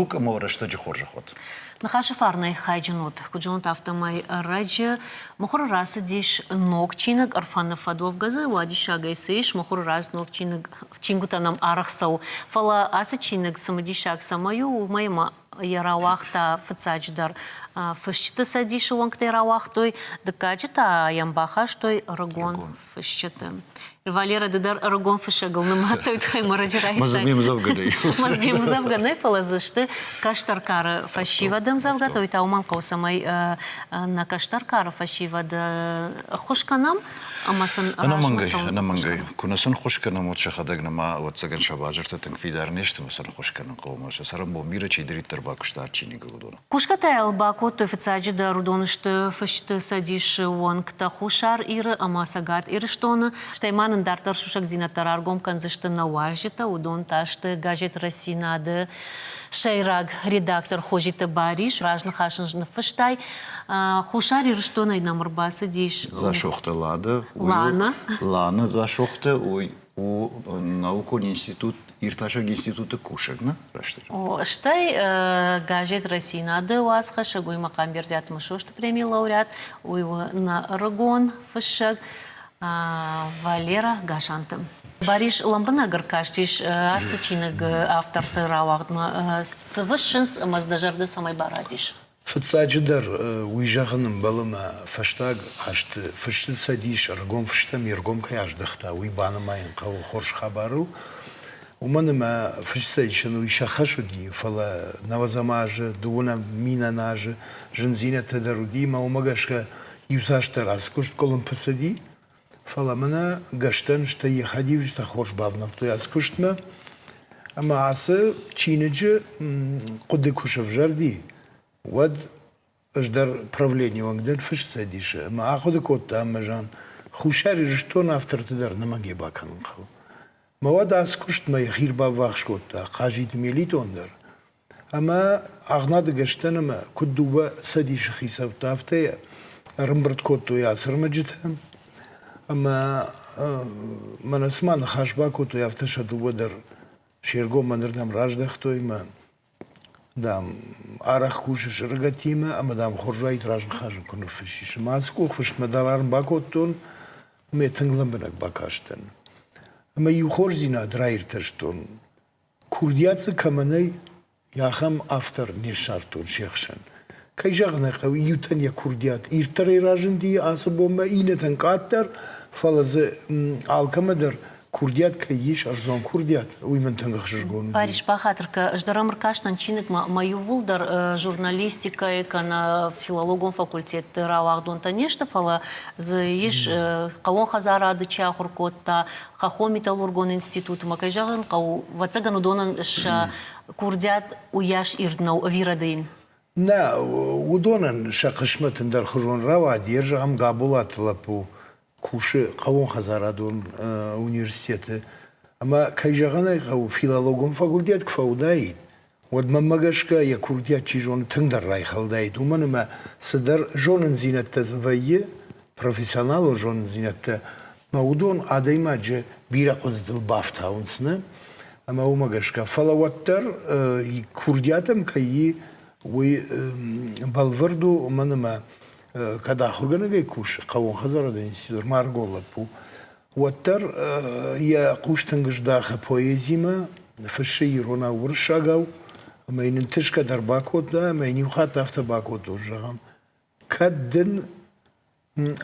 дуг ӕмӕ рӕстӕджы хорзӕх уӕд. Ныхасы фарнӕй хайджын уыд. Куыд зонут, афтӕмӕй ӕрӕджы мыхуыры рацыдис ног чиныг Ӕрфӕны фӕд. Уӕвгӕ дзы уадиссагӕй цы ис, мыхуыры рацыд ног чиныг, чингуытӕ нӕм арӕх цӕуы. Фӕлӕ ацы чиныг цымыдисаг цӕмӕй у, уымӕй ӕмӕ йӕ рауагъта фыццаджыдӕр фысджыты цӕдисы уӕнгтӕ рауагътой, дыккаджы та йӕм бахастой ӕрыгон фысджыты. Валера, ды дӕр ӕрыгон фыссӕгыл нымадтай, тыххӕй мӕрӕджы райдыдтай. Ме мдзӕвгӕ нӕй. Де мдзӕвгӕ нӕй, фӕлӕ дзы сты кӕстӕр кары фӕсивӕды ӕмдзӕвгӕтӕ. Уый та уымӕн хъӕуы, цӕмӕй нӕ кӕстӕр кары фӕсивӕд ӕххуыс кӕнӕм ӕмӕ сын Ӕнӕмӕнгӕй, ӕнӕмӕнгӕй. Куы нӕ сын ххуыс кӕнӕм, уӕд сӕхӕдӕг нӕма, ӕвӕццӕгӕн, сӕ базыртӕ тынг фидар не сты, ӕмӕ сын ххуыс кӕнын хъӕуы. Ӕмӕ сӕ цӕрӕнбон бирӕ чидӕриддӕр бакуыста чиныгыл, уыдон. Кусгӕ та йыл бакодтой фыццаджыдӕр, уыдон сты Фысджыты цӕдисы уӕнгтӕ Хуссар Иры ӕмӕ Цӕгат Ирыстоны. Стӕй ма нын дарддӕр сусӕгдзинӕдтӕ раргом кӕндзысты нӕ уазджытӕ, уыдон та сты газет Рӕстдзинад-ы сӕйраг редактор Хозиты Барис, разныхас ын ныффыстай. Хуссар Ирыстонӕй нӕм ӕрбацыдис Дзасохты Лада. Лана. Лана Дзасохты, уый у наукон институт, иртасӕг институты кусӕг, нӕ рӕстӕджы? О, стӕй газет Росинады уацхӕссӕг, уый Махъамбердиаты Мысосты премийы лауреат, уый у нӕ ӕрыгон фыссӕг Валера Гасанты. Барис лӕмбынӕг ӕркастис ацы чиныг авторты рауагъдмӕ. Цы фыссынц ӕмӕ дӕ зӕрдӕ цӕмӕй барадис? Фыццаджыдӕр, уый зӕгъын ӕмбӕлы мӕ фӕстаг азты Фысты Цӕдис ӕргом фыстӕм йе ргом кӕй аздӕхта, уый банымайын хъӕуы хорз хабарыл. Уымӕн ӕмӕ Фысты Цӕдисӕн уый сӕ хӕс уыди, фӕлӕ нӕуӕдзӕм азы, дыууынӕм минӕн азы зындзинӕдтӕ дӕр уыди ӕмӕ уымӕ гӕсгӕ иуцасдӕр ацы куыст къуылымпы цыди. Фӕлӕ мӕнӕ гӕстӕн стӕй йӕ хӕдивджытӕ хорз бавнӕлдтой ацы куыстмӕ. Ӕмӕ ацы чиныджы хъуыды куы сӕвзӕрди, уӕд ӕз дӕр правленийы уӕнг дӕн Фыст Цӕдисы ӕмӕ ахъуыды кодта ӕмӕ зӕгъын, Хуссар Ирыстоны авторты дӕр нӕмӕг бакӕнын хъӕуы. Мӕ уӕд ацы куыстмӕ йӕхи ӕрбаввахс кодта Хъазиты Мелитон дӕр. Ӕмӕ Агънады гӕстӕн ӕмӕ куыд дыууӕ цӕдисы хицӕуттӕ, афтӕ ӕрӕмбырд кодтой ацы ӕрмӕджытӕ. Ӕмӕ мӕнӕ цыма ныхас бакодтой, афтӕ сӕ дыууӕ дӕр се ргом мӕнырдӕм раздӕхтой ӕмӕ, дам, арӕх кусыс ӕрыгӕттимӕ ӕмӕ, дам, хорз уаид разныхас куы ныффыссис. Ӕмӕ ацы къухфыстмӕ дӕларм бакодтон, ӕмӕ йӕ тынг лӕмбынӕг бакастӕн. Ӕмӕ иу хорздзинад раиртӕстон. Курдиат дзы кӕмӕ нӕй, ахӕм автор не ссардтон се хсӕн. Кӕй зӕгъын ӕй хъӕуы, иутӕн йӕ курдиат ирддӕрӕй разынди ацы бонмӕ, иннӕтӕн къаддӕр, фӕлӕ дзы алкӕмӕ дӕр курдиат кӕй ис, ӕрдзон курдиат, уый мын тынг ӕхсызгон уыди. Париж бахатыр кӕ, ӕз дӕр ӕм ӕркастӕн чиныгмӕ ӕмӕ иууылдӕр журналистикӕйы кӕнӕ филологон факультетты рауагъдонтӕ не сты, фӕлӕ дзы ис хъӕууон хӕдзарады чи ахуыр кодта, хӕххон-металлургон институтмӕ, кӕй зӕгъын хъӕуы, ӕвӕццӕгӕн, уыдонӕн сӕ курдиат уыйас ирд нӕу ӕви рӕдыйын? Нӕ, уыдонӕн сӕ хъысмӕт ӕндӕрхуызон рауад. Йе зӕгъӕм, Габолаты лӕппу кусы хъӕууонхӕдзарадон университеты ӕмӕ, кӕй зӕгъын ӕй хъӕуы, филологон факультет куы фӕуыдаид, уӕд мӕнмӕ гӕсгӕ йӕ курдиат чи зоны тынгдӕр райхӕлдаид, уымӕн ӕмӕ цыдӕр зонындзинӕдтӕ дзы вӕййы, профессионалон зонындзинӕдтӕ, ӕмӕ уыдон адӕймаджы бирӕ хъуыдытыл бафтауынц, нӕ? Ӕмӕ уымӕ гӕсгӕ. Фӕлӕ уӕддӕр курдиат ӕм кӕй и, уый бӕлвырд у, уымӕн ӕмӕ кӕд ахуыргӕнӕгӕй кусы хъӕууонхӕдзарадон институты Марго лӕппу, уӕддӕр йӕ хъус тынг здахы поэзимӕ, фыссы иронау, уырыссагау, ӕмӕ йын ӕнтысгӕ дӕр бакодта, ӕмӕ йын иу хатт афтӕ бакодтон, зӕгъӕм, кӕд дын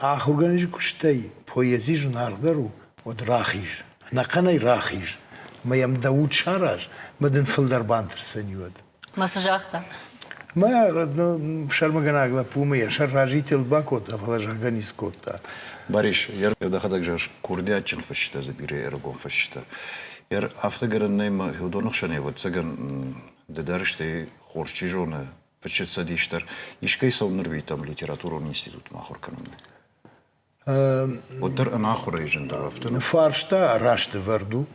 ахуыргӕнӕджы куыстӕй поэзи зынаргъдӕр у, уӕд рахиз, ӕнӕхъӕнӕй рахиз, ӕмӕ йӕм дӕ уд сараз, ӕмӕ дын фылдӕр бантысдзӕни уӕд. Ма цы загъта? Мӕ сӕрмагӕнӕг лӕппумӕ йӕ сӕр разитыл бакодта, фӕлӕ зӕгъгӕ ницы кодта. Барис, дӕхӕдӕг зӕгъыс, курдиатджын фысджытӕ дзы бирӕ ӕрыгон фысджытӕ. Афтӕ гӕнӕн нӕй ӕмӕ уыдоны хсӕн, ӕвӕццӕгӕн, ды дӕр стӕй хорз чи зоны, фысджыты цӕдис дӕр, искӕй цӕуын нырвитӕм литературон институтмӕ ахуыр кӕнынмӕ? Уӕддӕр ӕнахуырӕй зындӕр афтӕ. Фарста раст ӕвӕрд у.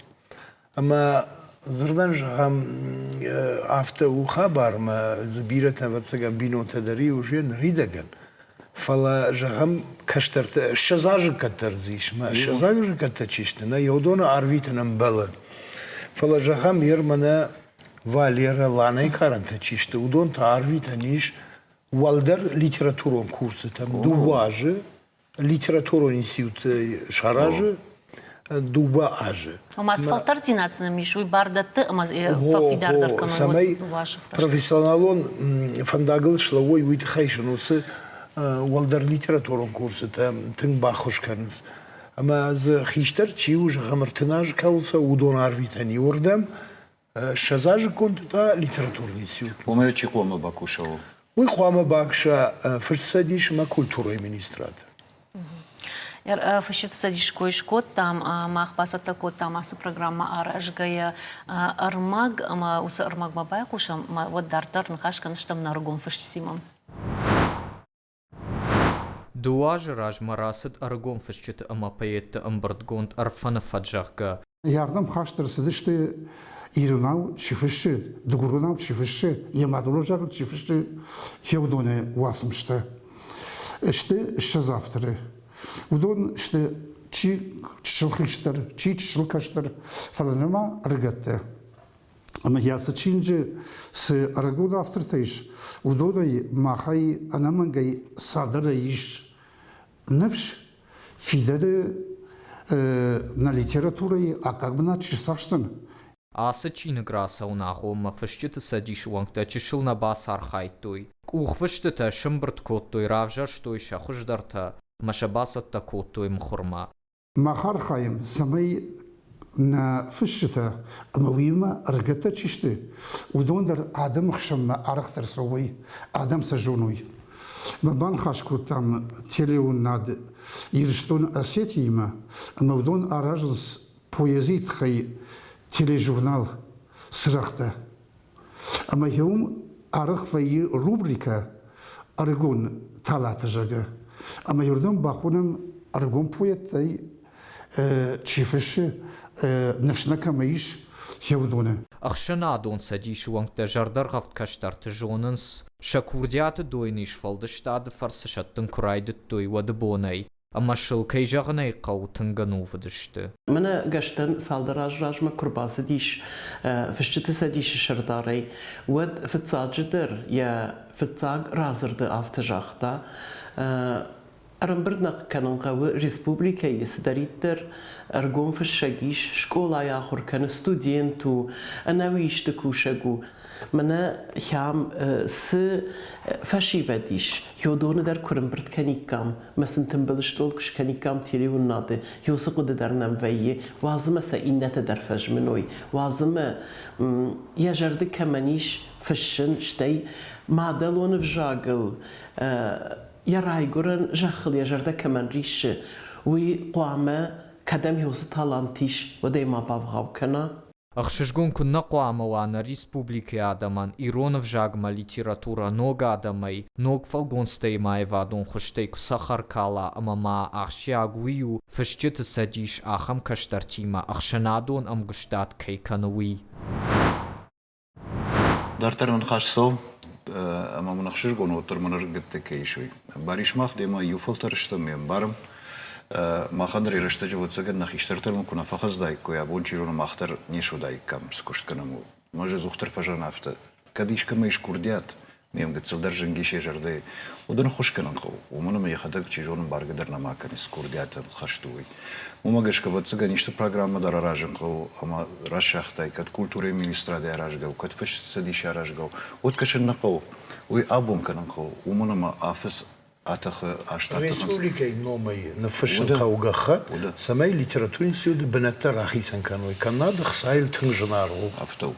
Ӕмӕ дзырдӕн зӕгъӕм, афтӕ у хабар, ӕмӕ дзы бирӕтӕ, ӕвӕццӕгӕн, бинонтӕ дӕр и уже ныридӕгӕн. Фӕлӕ, зӕгъӕм, кӕстӕртӕ, 20 азы кӕддӕр дзы ис, ӕмӕ 20 азы кӕддӕр чи сты, нӕ, уыдоны арвитын ӕмбӕлы. Фӕлӕ, зӕгъӕм, ер мӕнӕ. Валера, Ланӕйы карӕнтӕ чи сты, уыдон та арвитӕн ис уӕлдӕр литературон курсытӕм 2 азы литературон институт саразы 2 азы. Ома цы фӕлтӕрддзинад сын ис, уый бар дӕтты ӕмӕ фӕфидардӕр кӕнын цӕмӕй профессионалон фӕндагыл слӕууой, уый тыххӕй сын уыцы уӕлдӕр литературон курсытӕ тынг баххуыс кӕнынц. Ӕмӕ дзы хистӕр чи у, зӕгъӕм, 30 азы кӕуыл цӕуы, уыдон арвитӕн иуырдӕм, 20-азыкконты та литературон институт. Уымӕй чи хъуамӕ бакуса? Уый хъуамӕ бакуса Фысцӕдис ӕмӕ культурӕйы министрад. Фысджыты цӕдис кой скодтам, мах бацӕттӕ кодтам ацы программӕ аразгӕйӕ ӕрмӕг ӕмӕ уыцы ӕрмӕгмӕ байхъусӕм, уӕд дарддӕр ныхас кӕндзыстӕм нӕ ӕрыгон фысджытимӕ. 2 азы размӕ рацыд ӕрыгон фысджыты ӕмӕ поэтты ӕмбырдгонд Ӕрфӕны фӕд, зӕгъгӕ. Ардӕм хаст ӕрцыдысты иронау чи фыссы, дыгуронау чи фыссы, йӕ мадӕлон ӕвзагыл чи фыссы, йӕ уыдоны уацмыстӕ. Сты 20 авторы. Уыдон сты чи чысыл хистӕр, чи чысыл кӕстӕр, фӕлӕ нырма ӕрыгӕттӕ. Ӕмӕ йӕ цы чиныджы цы ӕрыгон автортӕ ис, уыдонӕй махӕй ӕнӕмӕнгӕй цадӕрӕй ис ныфс, фидӕны нӕ литературӕйы аккаг бынат чи рцахсдзӕн. Ацы чиныг рацӕуын агъоммӕ фысджыты цӕдисы уӕнгтӕ чысыл нӕ бацархайдтой. Къухфыстытӕ сӕмбырд кодтой, равзӕрстой сӕ хуыздӕртӕ ӕмӕ сӕ бацӕттӕ кодтой мыхуырмӕ. Мах архайӕм, цӕмӕй нӕ фысджытӕ ӕмӕ уыимӕ ӕрыгӕттӕ чи сты, уыдон дӕр адӕмы хсӕнмӕ арӕхдӕр цӕуой, адӕм сӕ зоной. Мӕ баныхас кодтам телеуынынад Ирыстоны Осетиимӕ ӕмӕ уыдон аразынц поэзийы тыххӕй тележурнал «Цырӕгътӕ». Ӕмӕ уым арӕх вӕййы рубрикӕ «Ӕрыгон талатӕ», зӕгъгӕ. Ӕмӕ уырдӕм бахонӕм ӕрыгон поэттӕй чи фыссы, ныфс нӕ кӕмӕ ис, йӕ уыдоны. Ӕхсӕнадон цӕдисы уӕнгтӕ зӕрдӕргъӕвд кӕстӕрты зонынц, сӕ курдиаты дойны сфӕлдыстады фӕрцы сӕттын куы райдыдтой, уӕды бонӕй. Ӕмӕ сыл, кӕй зӕгъын ӕй хъӕуы, тынг ӕнувыд сты. Мӕнӕ Гӕстӕн цалдӕр азы размӕ куы рбацыдис Фысджыты цӕдисы сӕрдарӕй, уӕд фыццаджыдӕр йӕ фыццаг радзырды афтӕ загъта: Ӕрӕмбырд нӕ кӕнын хъӕуы республикӕйы цыдӕриддӕр ӕргом фыссӕг ис, скъолайы ахуыр кӕны, студент у, ӕнӕуи исты кусӕг у. Мӕнӕ хӕм цы фӕсивӕд ис, уыдоны дӕр куы рымбырд кӕниккам, мӕ сын тымбыл стъол куы скӕниккам телеуынынады, уыцы хъуыды дӕр нӕм вӕййы, уадзымӕ сӕ иннӕтӕ дӕр фӕзмыной, уадзымӕ йӕ зӕрды кӕмӕн ис фыссын, стӕй мадӕлон ӕвзагыл йӕ райгуырӕн зӕххыл йӕ зӕрдӕ кӕмӕн риссы, уый хъуамӕ кӕдӕм уыцы талант ис, уӕд ӕй ма бавгъау кӕна. Ӕхсызгон куыннӕ хъуамӕ уа нӕ республикӕйы адӕмӕн ирон ӕвзагмӕ литературӕ ног адӕмӕй, ног фӕлгонцтӕй ӕмӕ аивадон хуызтӕй куы цӕхӕр кала ӕмӕ ма ахсджиаг уый у, фысджыты цӕдис ахӕм кӕстӕртимӕ ӕхсӕнадон ӕмгуыстад кӕй кӕны, уый. Дарддӕр ныхас цӕуы, ӕмӕ мын ӕхсызгон уӕддӕр мын ӕрыгӕттӕ кӕй ис, уый. Барис, мах демӕ иу фӕлтӕр стӕм, ме мбарӕм. Махӕн дӕр рӕстӕджы ӕвӕццӕгӕн нӕ хистӕртӕ куы нӕ фӕхӕцдаиккой, абон чи зоны, мах дӕр не суыдаиккам, цы куыст кӕнӕм, ууыл. Мӕ ӕдзухдӕр фӕзӕгъын афтӕ, кӕд искӕмӕ ис курдиат, ме мгыццыл дӕр зынг ис йӕ зӕрдӕйы, уыдон ӕххуыс кӕнын хъӕуы, уымӕн ӕмӕ йӕхӕдӕг, чи зоны, баргӕ дӕр нӕма кӕны, цы курдиаты хӕст у, уый. Уымӕ гӕсгӕ, ӕвӕццӕгӕн, исты программӕ дӕр аразын хъӕуы ӕмӕ раст загътай, кӕд культурӕйы министрадӕй аразгӕ у, кӕд фӕсцӕдисы аразгӕ у, уӕд кӕсын нӕ хъӕуы. Уый абон кӕнын хъӕуы, уымӕн ӕмӕ афӕдз атӕхы азтӕ. Республикӕйы номӕй ныффыссын хъӕуы гӕххӕтт, цӕмӕй литературон институты бынӕттӕ рахицӕн кӕной, кӕннӕд ӕхцайыл тынг зынаргъ у. Афтӕ у.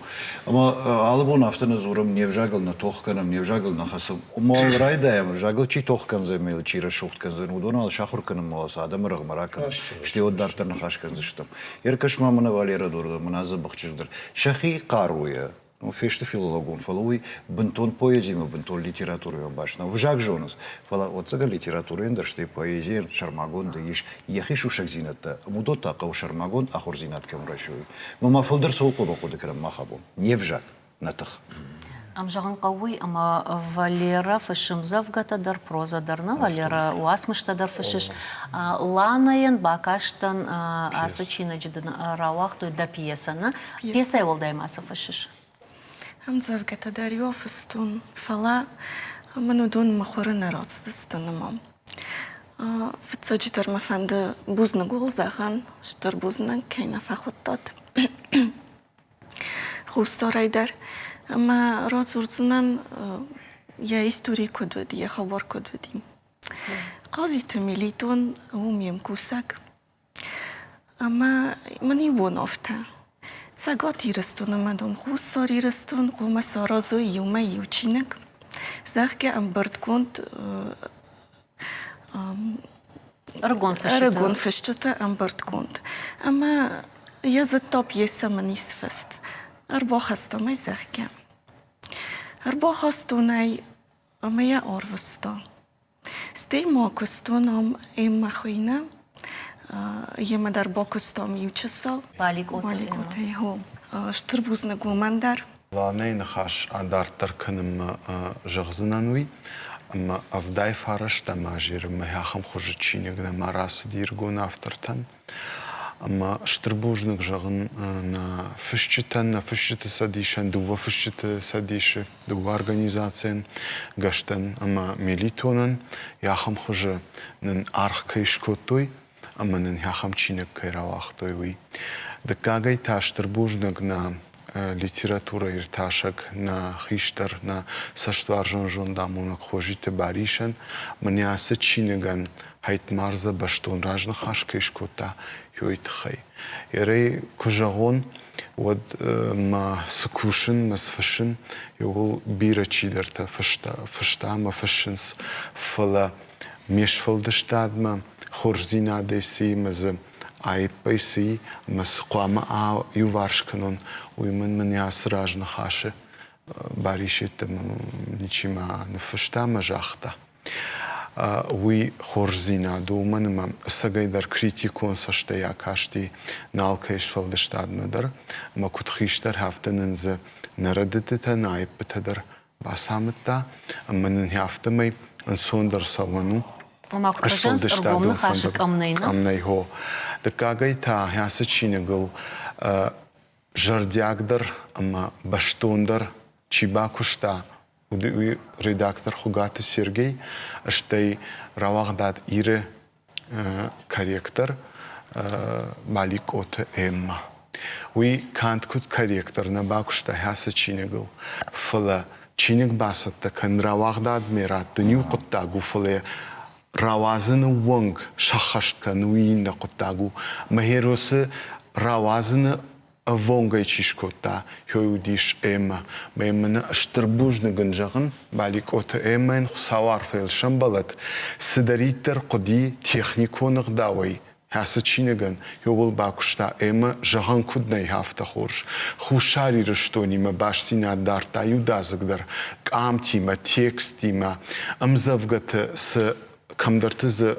Ӕмӕ алы бон афтӕ нӕ дзурӕм, не взагыл нӕ тох кӕнӕм, не взагыл нӕ хӕцӕм. Уымӕ райдайӕм, ӕвзагыл чи тох кӕндзӕн ӕмӕ чи рӕсугъд кӕндзӕн, уыдон уал сахуыр кӕнынмӕ уал сӕ адӕмы рӕгъмӕ ракӕнын, стӕй уӕд дарддӕр ныхас кӕндзыстӕм. Ӕркӕс ма мӕнӕ Валерӕ дӕр, мӕнӕ дзӕбӕх чызг дӕр. Сӕхи хъаруйӕ ну, фесты филологон, фӕлӕ уый бынтон поэзимӕ, бынтон литературӕимӕ баст нӕу. Взаг зонынц, фӕлӕ ӕцӕгӕн литературӕйӕн дӕр, стӕй поэзийӕн сӕрмагондӕй ис йӕхи сусӕгдзинӕдтӕ, ӕмӕ уыдон та хъӕуы сӕрмагонд ахуырдзинад кӕм райсой. Ӕмӕ ма фылдӕр цӕуыл хъуамӕ хъуыды кӕнӕм мах абон? Не взаг, нӕ тых. Ам зӕгъын хъӕуы уый, ӕмӕ Валера фыссы ӕмдзӕвгӕтӕ дӕр, прозӕ дӕр, нӕ Валера уацмыстӕ дӕр фыссыс. Ланӕйӕн бакастӕн ацы чиныджы дын рауагътой дӕ пьесӕ, нӕ? Пьесӕйы уӕлдай ма цы фыссыс? Ӕмдзӕвгӕтӕ дӕр-иу афыстон, фӕлӕ мын уыдон мыхуыры нӕ рацыдысты нымӕ. Фыццаджыдӕр мӕ фӕнды бузныг уыл зӕгъын, стыр бузныг, кӕй нӕ фӕхуыдтат. Хуссарӕй дӕр. Ӕмӕ радзурдзынӕн йӕ истори куыд уыд, йӕ хабар куыд уыди. Хъазиты Мелитон у ме мкусӕг. Ӕмӕ мын иу бон афтӕ. Цӕгат Ирыстоны ӕмӕ дам Хуссар Ирыстон хъуамӕ саразой иумӕ иу чиныг, зӕгъгӕ, ӕмбырдгонд ӕрыгон фысджытӕ ӕмбырдгонд. Ӕмӕ йӕ зыдта пьесӕ мын ис фыст. Ӕрбахастам ӕй, зӕгъгӕ. Ӕрбахастон ӕй ӕмӕ йӕ арвыста. Стӕй ма куыстон ам Эммӕ хуыйны. Йемӕ дӕр бакуыстам иу чысыл. Баликъотӕй. Стыр бузныг уымӕн дӕр. Ланӕйы ныхас адарддӕр кӕнынмӕ зӕгъдзынӕн уый, ӕмӕ 79 азы мӕ ахӕм хуызы чиныг нӕма рацыди ӕрыгон автортӕн. Ӕмӕ стыр бузныг зӕгъын нӕ фысджытӕн, нӕ фысджыты цӕдисӕн, дыууӕ фысджыты цӕдисы, дыууӕ организацийӕн, Гӕстӕн ӕмӕ Мелитонӕн, ахӕм хуызы нын аргъ кӕй скодтой ӕмӕ нын ахӕм чиныг кӕй рауагътой, уый. Дыккагӕй та стыр бузныг нӕ литературӕиртасӕг, нӕ хистӕр, нӕ цӕстуарзон зондамонӕг Хозиты Барисӕн, мӕнӕ ацы чиныгӕн Хайтмардзӕ бӕстон разныхас кӕй скодта, уый тыххӕй. Ерӕй куы зӕгъон, уӕд ма цы кусын, ма цы фыссын, иууыл бирӕ чидӕртӕ фыста, фыста ӕмӕ фыссынц, фӕлӕ ме сфӕлдыстадмӕ хорздзинадӕй цы и, мӕ дзы аиппӕй цы и, ӕмӕ цы хъуамӕ аиуварс кӕнон, уый мын мын ацы разныхасы Барис йеддӕмӕ ничи ма ныффыста ӕмӕ загъта. Уый хорздзинад у, уымӕн ӕмӕ ӕцӕгӕйдӕр критикон цӕстӕй акасти нӕ алкӕй сфӕлдыстадмӕ дӕр, ӕмӕ куыд хистӕр, афтӕ нын дзы нӕ рӕдыдтытӕ, нӕ аиппытӕ дӕр бацамыдта, ӕмӕ нын афтӕмӕй ӕнцондӕр цӕуӕн у. Ома куыд фӕзӕгъынц, ӕргом ныхасы къӕм нӕй, Къӕм нӕй, хо. Дыккагӕй та ацы чиныгыл зӕрдиагдӕр ӕмӕ бӕстондӕр чи бакуыста, уый редактор Хуыгаты Сергей, стӕй рауагъдад Иры корректор Маликъоты Эммӕ. Уый канд куыд корректор нӕ бакуыста ацы чиныгыл, фӕлӕ чиныг бацӕттӕ кӕнын рауагъдадмӕ раттын иу хъуыддаг у, фӕлӕ рауадзыны онг сӕххӕст кӕнын уый иннӕ хъуыддаг у. Мӕ рауадзыны ӕввонгӕй чи скодта, уый уыдис Эммӕ. Мӕ мын стыр бузныг ын зӕгъын, Баликъоты Эммӕйӕн Хуыцауы арфӕйыл сӕмбӕлӕд, цыдӕриддӕр хъуыди техникон ӕгъдауӕй ацы чиныгӕн, иууыл бакуыста ӕмӕ зӕгъӕн куыд нӕй, афтӕ хорз. Хуссар Ирыстонимӕ бастдзинад дардта иудадзыгдӕр къамтимӕ, тексттимӕ, ӕмдзӕвгӕты цы кӕмдӕрты дзы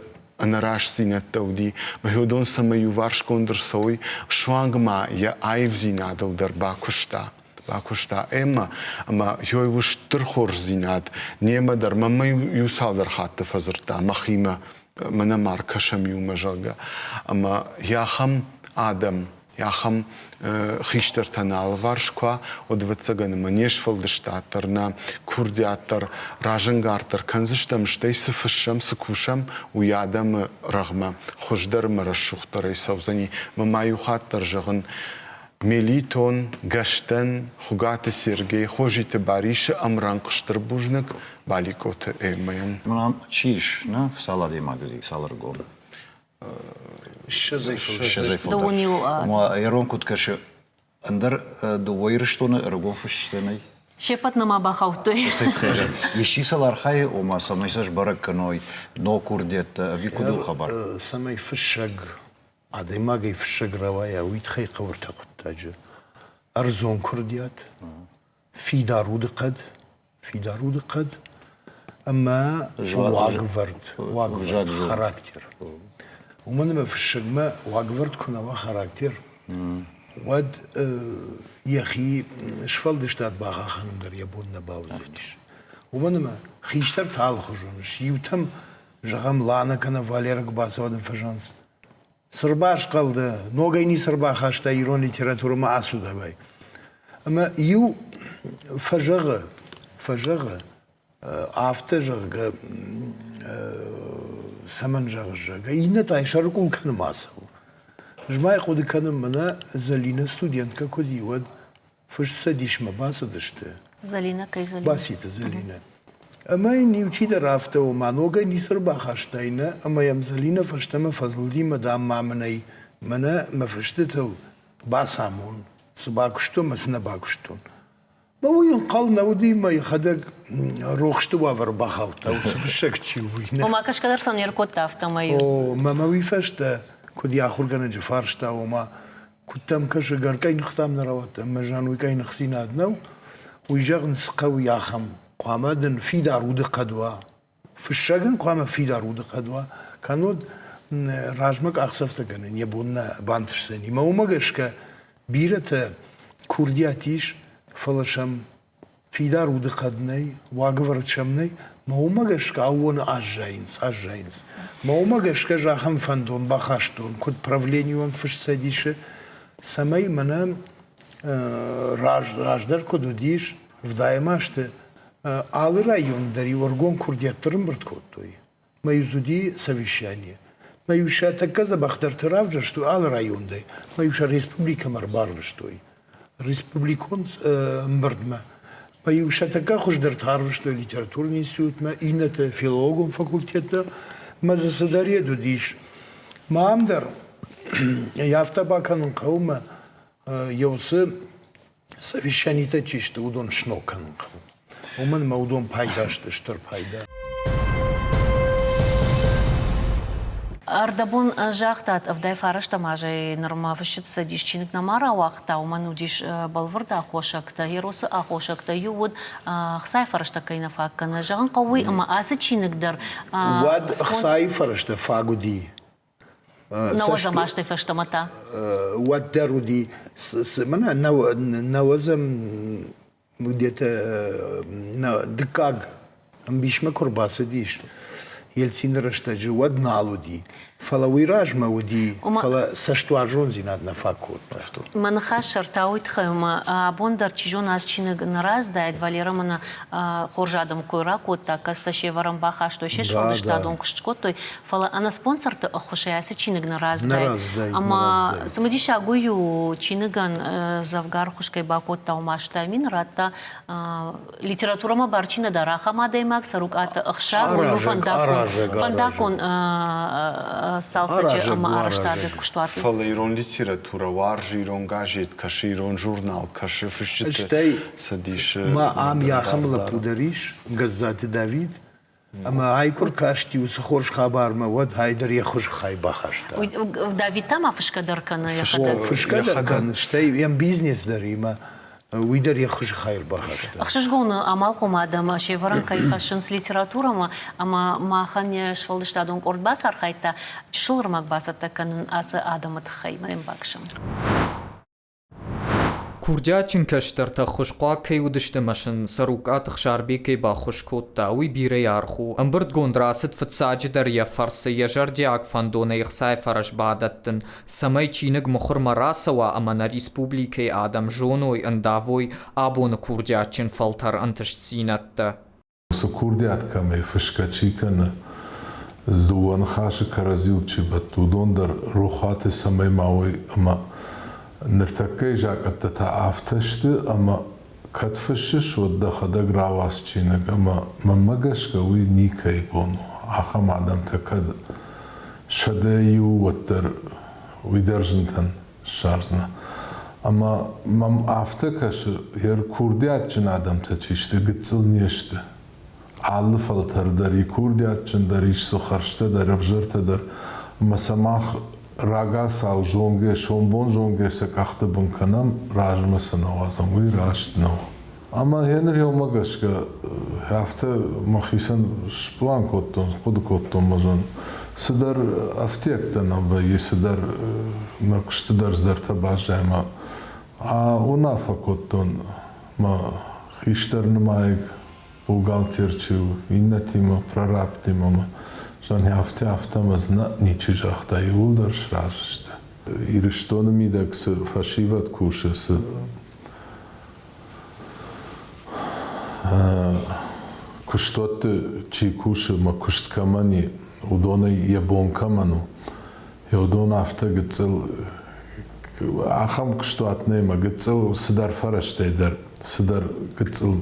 ӕнӕрастдзинӕдтӕ уыди, уыдон цӕмӕй иуварсгонд ӕрцӕуой, суанг ма йӕ аивдзинадыл дӕр бакуыста. Бакуыста ӕмӕ ӕмӕ ёй у стыр хорздзинад. Немӕ дӕр мӕнмӕ иу цалдӕр хатты фӕдзырдта мӕхимӕ, мӕнӕ ма ркӕсӕм иумӕ, зӕгъгӕ. Ӕмӕ ахӕм адӕм ахӕм хистӕртӕ нӕ алыварс куы уа, уӕд, ӕвӕццӕгӕн, ӕмӕ не сфӕлдыстад дӕр, нӕ курдиат дӕр разӕнгарддӕр кӕндзыстӕм, стӕй цы фыссӕм, цы кусӕм, уый адӕмы рӕгъмӕ хуыздӕр ӕмӕ рӕсугъддӕрӕй цӕудзӕни. Мӕ ма иу хатт дӕр зӕгъын, Мелитон, Гӕстӕн, Хуыгаты Сергей, Хозиты Барисы ӕмрӕнхъ стыр бузныг Баликъоты Эммӕйӕн. Мӕнӕ чи ис, нӕ цал адӕймаджы, цал ӕргом? Ссӕдзӕй фылдӕр. Ирон куыд кӕсы, ӕндӕр дыууӕ Ирыстоны ӕрыгон фысджытӕ нӕй? Се ппӕт нӕма бахаудтой. Исчи сыл архайы, ома цӕмӕй сӕ сбӕрӕг кӕной ног курдиӕттӕ, ӕви куыд у хабар? Цӕмӕй фыссӕг, адӕймагӕй фыссӕг рауайа, уый тыххӕй хъӕуы ӕртӕ хъуыддаджы. Ӕрдзон курдиат, фидар удыхъӕд, фидар удыхъӕд ӕмӕ уагӕвӕрд, уагӕвӕрд, характер. Уымӕн ӕмӕ фыссӕгмӕ уагӕвӕрд куы нӕ уа характер, уӕд йӕхи сфӕлдыстад бахъахъхъӕнын дӕр йӕ бон нӕ бауыдзӕнис. Уымӕн ӕмӕ хистӕртӕ алыхуызон сты. Иутӕм, зӕгъӕм, Лана кӕнӕ Валерӕ куы бацӕуӕд ын фӕзӕгъынц, Цы рбасхъӕл дӕ, ногӕй ницы ӕрбахаста ирон литературӕмӕ ацу давай. Ӕмӕ иу фӕзӕгъы, фӕзӕгъы, афтӕ зӕгъгӕ, цӕмӕн зӕгъыс, зӕгъгӕ, иннӕ та сӕрыкъул кӕны ма цӕуы. Ӕз ма хъуыды кӕнын, мӕнӕ Зӕлинӕ студенткӕ куыд и, уӕд фыст цӕдисмӕ бацыдысты. Зӕлинӕ кӕй Зӕлинӕ? Баситы Зӕлинӕ. Ӕмӕ йын иу чидӕр афтӕ, ома ногӕй ницы ӕрбахастай, нӕ? Ӕмӕ йӕм Зӕлинӕ фӕстӕмӕ фӕзылди мӕ, дам, ма мын ӕй мӕнӕ мӕ фыстытыл бацамон, цы бакуыстон мӕ цы нӕ бакуыстон. Мӕ уый ӕнхъӕл нӕ уыди, мӕ йӕхӕдӕг рохсты уавӕры бахаудта, уыцы фыссӕг чи у, уый. Ома кӕсгӕ дӕр сӕм не ркодта, афтӕмӕй. О, мӕ мӕ уый фӕстӕ, куыд йӕ ахуыргӕнӕджы фарста, ома куыд дӕм кӕсы, гӕркъӕйныхтӕм нӕ рауадтӕ, ӕмӕ зӕгъын, уый къӕйныхдзинад нӕу, уый зӕгъын цы хъӕуы ахӕм, хъуамӕ дын фидар удыхъӕд уа. Фыссӕгӕн хъуамӕ фидар удыхъӕд уа, кӕннод размӕ къахдзӕфтӕ кӕнын йӕ бон нӕ бантысдзӕни. Мӕ уымӕ гӕсгӕ бирӕтӕ курдиат ис, фӕлӕ сӕм фидар удыхъӕд нӕй, уагӕвӕрд сӕм нӕй, мӕ уымӕ гӕсгӕ аууоны аззайынц, аззайынц. Мӕ уымӕ гӕсгӕ ӕз ахӕм фӕндон бахастон, куыд правленийы уӕнг фысцӕдисы, цӕмӕй мӕнӕ раздӕр куыд уыдис, ӕвдайӕм азты алы районы дӕр-иу ӕргом курдиӕтты ӕрӕмбырд кодтой. Мӕ-иу дзы уыди совещание. Мӕ-иу сӕ тӕккӕ дзӕбӕхдӕрты равзӕрстой алы районтӕй, мӕ-иу сӕ республикӕмӕ ӕрбарвыстой. Республикон ӕмбырдмӕ. Мӕ-иу сӕ тӕккӕ хуыздӕрты арвыстой литературон институтмӕ, иннӕты филологон факультеттӕ. Мӕ дзы цыдӕр йед уыдис. Мӕ ам дӕр афтӕ бакӕнын хъӕуы мӕ еуцы совещанитӕ чи сты, уыдон сног кӕнын хъӕуы. Уымӕн ӕмӕ уыдон пайда сты, стыр пайда. Ӕрдӕбон загътат, 79 азӕй нырмӕ фысджыты цӕдис чиныг нӕма рауагъта, уымӕн уыдис бӕлвырд аххосӕгтӕ. Еросы аххосӕгтӕ иу уыд, ӕхцайы фӕрӕзтӕ кӕй нӕ фаг кӕны. Зӕгъын хъӕуы уый, ӕмӕ ацы чиныг дӕр Уӕд ӕхцайы фӕрӕзтӕ фаг уыди. Нӕуӕдзӕм азтӕй фӕстӕмӕ та? Уӕддӕр уыди, мӕнӕ нӕуӕдзӕм где-то дыккаг ӕмбисмӕ куы рбацыдис Ельцины рӕстӕджы, уӕд нал уыди. Фӕлӕ уый размӕ уыди, фӕлӕ цӕстуарзондзинад нӕ фаг кодта. Мӕ ныхас сӕр та уый тыххӕй, ӕмӕ абон дӕр, чи зоны, ацы чиныг нӕ раздаид, Валера мӕнӕ хорз адӕмы кой ракодта, кӕцытӕ се вӕрӕн бахастой, се сфӕлдыстадон куыст скодтой, фӕлӕ ӕнӕ спонсорты ӕххуысӕй ацы чиныг нӕ раздаид. Ӕмӕ цымыдисаг уый у, чиныгӕн дзӕвгар ӕххуыс кӕй бакодта, уымӕ 80 мины радта литературӕмӕ бар чи нӕ дары, ахӕм адӕймаг Цӕрукъаты Ӕхсар, уый у фӕндаггон цалцӕджы ӕмӕ арӕзтады куыстуаты. Фӕлӕ ирон литературӕ уарзы ирон газет, кӕсы ирон журнал, кӕсы фысджыты Стӕй цӕдисы. ма ам ахӕм лӕппу дӕр ис, Гӕззаты Давид, ӕмӕ ай куы ркасти уыцы хорз хабармӕ, уӕд ай дӕр йӕ хуыз хай бахаста. Давид та ма фысгӕ дӕр кӕны йӕхӕдӕг. Фысгӕ дӕр кӕны, стӕй йӕм бизнес дӕр имӕ уый дӕр йӕ хуызы хай ӕрбахаста. Ӕхсызгон амалхъом адӕм се вӕрӕн кӕй хӕссынц литературӕмӕ, ӕмӕ махӕн не сфӕлдыстадон къорд бацархайдта чысыл ӕрмӕг бацӕттӕ кӕнын ацы адӕмы тыххӕй. Мӕн бакӕсӕм. Курдиатджын кӕстӕртӕ ӕххуысхъуаг кӕй уыдысты ӕмӕ сын Цӕрукъаты Ӕхсарбег кӕй баххуыс кодта, уый бирӕ аргъ у. Ӕмбырдгонд рацыд фыццаджыдӕр йӕ фӕрцы йӕ зӕрдиаг фӕндонӕй ӕхцайы фӕрӕз бадӕттын, цӕмӕй чиныг мыхуырмӕ рацӕуа ӕмӕ нӕ республикӕйы адӕм зоной, ӕндавой абоны курдиатджын фӕлтӕр ӕнтыстдзинӕдтӕ. Цы курдиат кӕмӕй фысгӕ чи кӕны, дыууӕ ныхасы кӕрӕдзийыл чи бӕтты, уыдон дӕр рохуаты цӕмӕй ма уой ӕмӕ ныртӕккӕйы закъӕттӕ та афтӕ сты, ӕмӕ кӕд фыссыс, уӕд дӕхӕдӕг рауадз чиныг ӕмӕ мӕнмӕ гӕсгӕ уый никӕй бон у. Ахӕм адӕмтӕ кӕд 101, уӕддӕр уый дӕр зынтӕн ссардзынӕ. Ӕмӕ мӕм афтӕ кӕсы, йе ркурдиатджын адӕмтӕ чи сты, гыццыл не сты. Алы фӕлтӕр дӕр и курдиатджын дӕр ис дзы хӕрзтӕ дӕр, ӕвзӕртӕ дӕр. Ӕмӕ сӕ мах рагацау зонгӕ, сомбон зонгӕ сӕ къӕхты бын кӕнӕм, размӕ сӕ нӕ уадзӕм, уый раст нӕу. Ӕмӕ гъеныр еумӕ гӕсгӕ афтӕ мӕхицӕн сплан кодтон, хъуыды кодтон мӕ зон, цыдӕр ӕфтиӕгтӕ нӕм вӕййы, цыдӕр нӕ куысты дӕр цыдӕртӕ баззайы ӕмӕ уынаффӕ кодтон мӕ хистӕр нымайӕг бухгалтер чи у, иннӕтимӕ, прорабтимӕ мӕ зӕгъын, афтӕ, афтӕ мӕ дзы нӕ ничи загъта, иууылдӕр сразы сты. Ирыстоны мидӕг цы фӕсивӕд кусы, цы. куыстуӕтты чи кусы ӕмӕ куыст кӕмӕн и, уыдонӕй йӕ бон кӕмӕн у, уыдон афтӕ гыццыл ахӕм куыстуат нӕй ӕмӕ гыццыл цыдӕр фӕрӕзтӕй дӕр цыдӕр гыццыл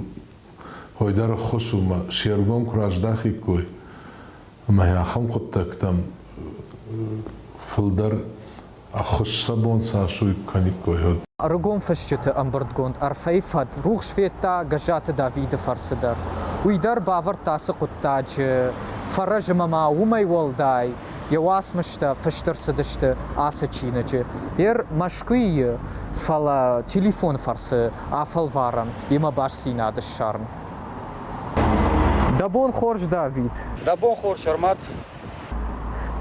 хой дӕр ӕххуыс у ӕмӕ се ргом куы раздахиккой ӕмӕ ахӕм хъуыддӕгтӕм фылдӕр ӕххуыс сӕ бон цас у, кӕниккой, уӕд. Ӕрыгон фысджыты ӕмбырдгонд Арфӕйы фӕд рухс федта Гӕззаты Давиды фӕрцы дӕр. Уый дӕр бавӕрдта ацы хъуыддаджы фӕрӕз ӕмӕ ма уымӕй уӕлдай йӕ уацмыстӕ фыст ӕрцыдысты ацы чиныджы. Ер Мӕскуыйы, фӕлӕ телефоны фӕрцы афӕлварӕм йемӕ бастдзинад ссарын. Дӕ бон хорз, Давид! Дӕ бон хорз, Сӕрмӕт!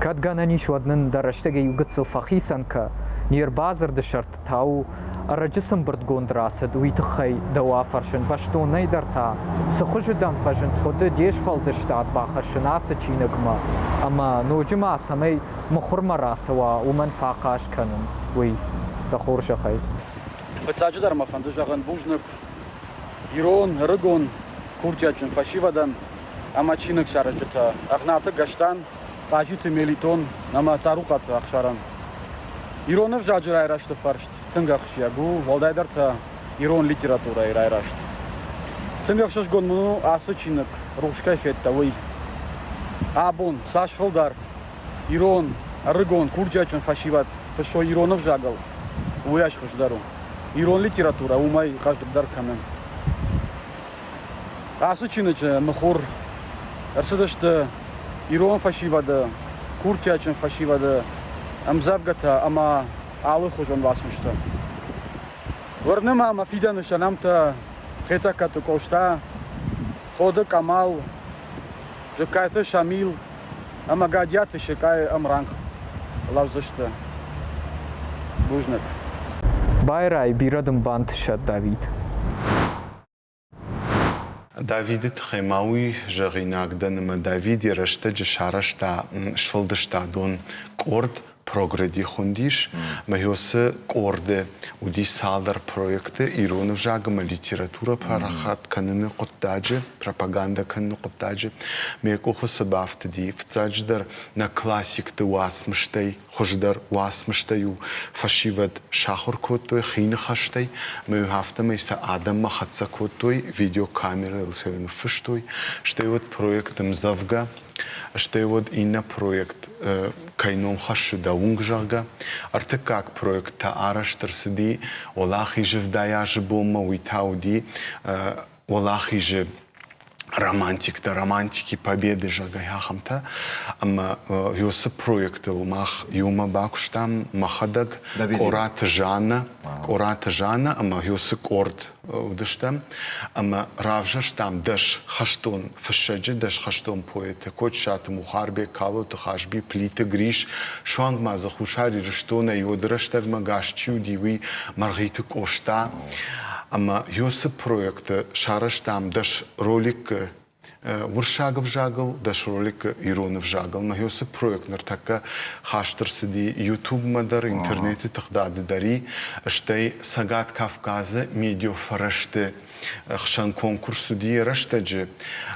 Кӕд гӕнӕн ис, уӕд нын дӕ рӕстӕгӕй иу гыццыл фӕхицӕн кӕ. Не рбадзырды сӕрты та у, ӕрӕджы цы ӕмбырдгонд рацыд, уый тыххӕй дӕу афӕрсын. Бӕстонӕй дӕр та, цы хуызы дӕм фӕзынд хъуыды де сфӕлдыстад бахӕссын ацы чиныгмӕ ӕмӕ ноджы ма цӕмӕй мыхуырмӕ рацӕуа, уымӕн фӕахъаз кӕнын, уый дӕ хорзӕхӕй. Фыццаджыдӕр мӕ фӕнды зӕгъын бузныг ирон, ӕрыгон, курдиатджын фӕсивӕдӕн, ӕмӕ чиныгсаразджытӕ Ӕгънаты Гӕстӕн, Хъазиты Мелитон ӕмӕ Цӕрукъаты Ӕхсарӕн. Ирон ӕвзаджы райрӕзты фарст тынг ахсджиаг у, уӕлдайдӕр та ирон литературӕйы райрӕзт. Тынг ӕхсызгон мын у ацы чиныг рухс кӕй федта, уый. Абон цас фылдӕр ирон, ӕрыгон, курдиатджын фӕсивӕд фыссой ирон ӕвзагыл, уыйас хуыздӕр у. Ирон литературӕ уымӕй хъӕздыгдӕр кӕны. Ацы чиныджы мыхуыр ӕрцыдысты ирон фӕсивӕды, курдиатджын фӕсивӕды ӕмдзӕвгӕтӕ ӕмӕ алыхуызон уацмыстӕ. Уырны мӕ, мӕ фидӕны сӕ нӕмттӕ Хетӕгкаты Къоста, Ходы Камал, Джыккайты Шамил ӕмӕ Гӕдиаты Секъайы ӕмрӕнхъ лӕудзысты. Бузныг. Байрай, бирӕ дын бантысӕд, Давид. Давиды тыххӕй ма уый зӕгъинаг дӕн, ӕмӕ Давид йӕ рӕстӕджы сарӕзта сфӕлдыстадон къорд Прогреди хуындис. Ӕмӕ уыцы къорды уыди цалдӕр проекты ирон ӕвзаг ӕмӕ литературӕ парахат кӕныны хъуыддаджы, пропагандӕ кӕныны хъуыддаджы. Мӕ къухы цы бафтыди, фыццаджыдӕр нӕ классикты уацмыстӕй хуыздӕр уацмыстӕ-иу фӕсивӕд сахуыр кодтой хи ныхӕстӕй ӕмӕ-иу афтӕмӕй сӕ адӕммӕ хӕццӕ кодтой, видеокамерӕйыл сӕ ныффыстой. Стӕй уӕд проект ӕмдзӕвгӕ, стӕй уӕд иннӕ проект кӕй ном хӕссы дӕ уынг, зӕгъгӕ. Ӕртыккаг проект та арӕзт ӕрцыди Уӕлахизы 70 азы бонмӕ, уый та уыди Уӕлахизы романтиктӕ, романтики победы, зӕгъгӕ, ахӕмтӕ. Ӕмӕ уыцы проектыл мах иумӕ бакуыстам мӕхӕдӕг, Къораты Жаннӕ, Къораты Жаннӕ ӕмӕ уыцы къорд уыдыстӕм. Ӕмӕ равзӕрстам дӕс хӕстон фыссӕджы, дӕс хӕстон поэты, Кочысаты Мухарбег, Калоты Хазби, Плиты Грис, суанг ма дзы Хуссар Ирыстонӕй уӕды рӕстӕгмӕ гас чи уыди, уый Мӕргъиты Къоста. Ӕмӕ уыцы проекты сарӕзтам дӕс роликы уырыссаг ӕвзагыл, дӕс роликы ирон ӕвзагыл. Мӕ уыцы проект ныртӕккӕ хаст ӕрцыди YouTube-мӕ дӕр, интернеты тыгъдады дӕр и, стӕй Цӕгат Кавказы медиафӕрӕзты хсӕн конкурс уыди йӕ рӕстӕджы,